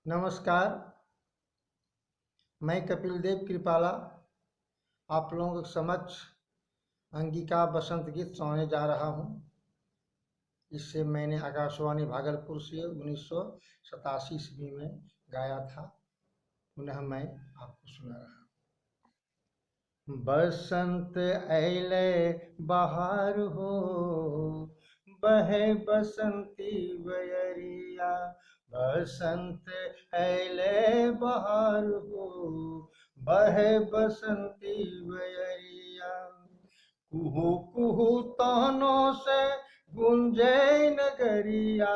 नमस्कार, मैं कपिल देव कृपाला आप लोगों के समक्ष अंगिका बसंत गीत सुनाने जा रहा हूँ। इससे मैंने आकाशवाणी भागलपुर से 1987 ईस्वी में गाया था। पुनः मैं आपको सुना रहा हूँ। बसंत ऐले बहार हो, बहे बसंती बयरिया। बसंत ऐले बहार हो, बहे बसंती बयरिया। कुहू कुहू तानों से गुंजे नगरिया,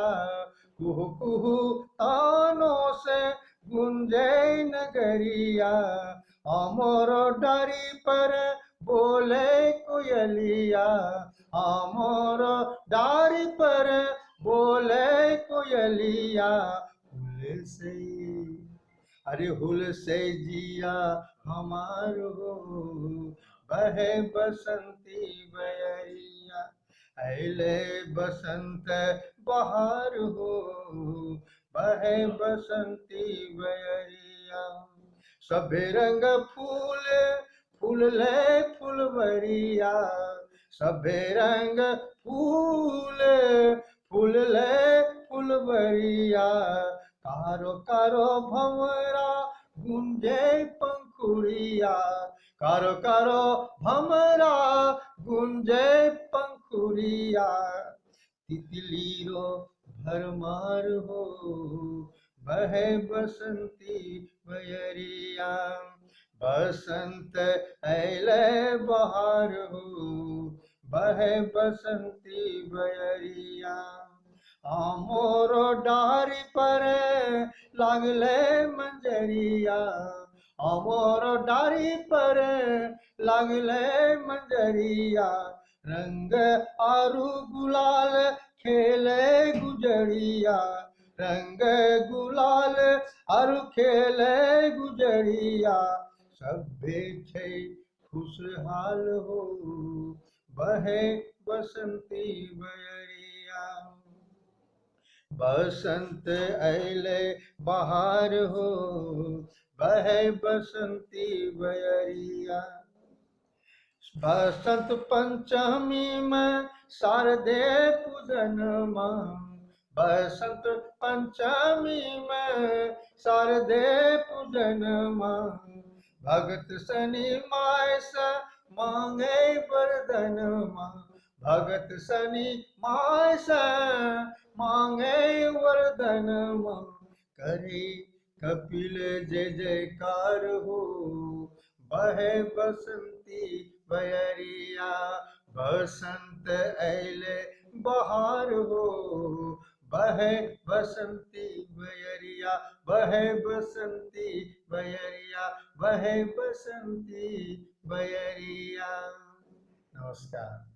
कुहू कुहू तानों से गुंजे नगरिया। अमर डारी पर बोले कोयलिया, अमर डारी पर बोले कोयलिया। हुल से, अरे हुल से जिया हमार हो, बहे बसंती बयरिया। ऐले बसंत बहार हो, बहे बसंती बयरिया। सभे रंग फूल फूल ले फुलवरिया, सभे रंग फूल फूल ले फुलवरिया। कारो कारो भंवरा गुंजे पंखुड़िया, कारो कारो भंवरा गुंजे पंखुड़िया। तितली रो भरमार हो, बहे बसंती बयरिया। बसंत ऐले बहार हो, बहे बसंती बयरिया। आमोरो डारी पर लागले मंजरिया, आमोरो डारी पर लागले मंजरिया। रंग आरू गुलाल खेले गुजरिया, रंग गुलाल आरू खेले गुजरिया। सभे छे खुशहाल हो, बहे बसंती बयरिया। बसंत ऐले बहार हो, बहे बसंती बयरिया। बसंत पंचमी में शारदे पूजन माँ, बसंत पंचमी में शारदे पूजन माँ। भगत शनि my से मांगे वरदन माँ, भगत शनि my से मांगे वरदन माँ। करे कपिल जय जयकार हो, बहे बसंती बयरिया। बसंत ऐले बहार हो, बहे बसंती बयरिया, बहे बसंती बयरिया, बहे बसंती बयरिया। नमस्कार।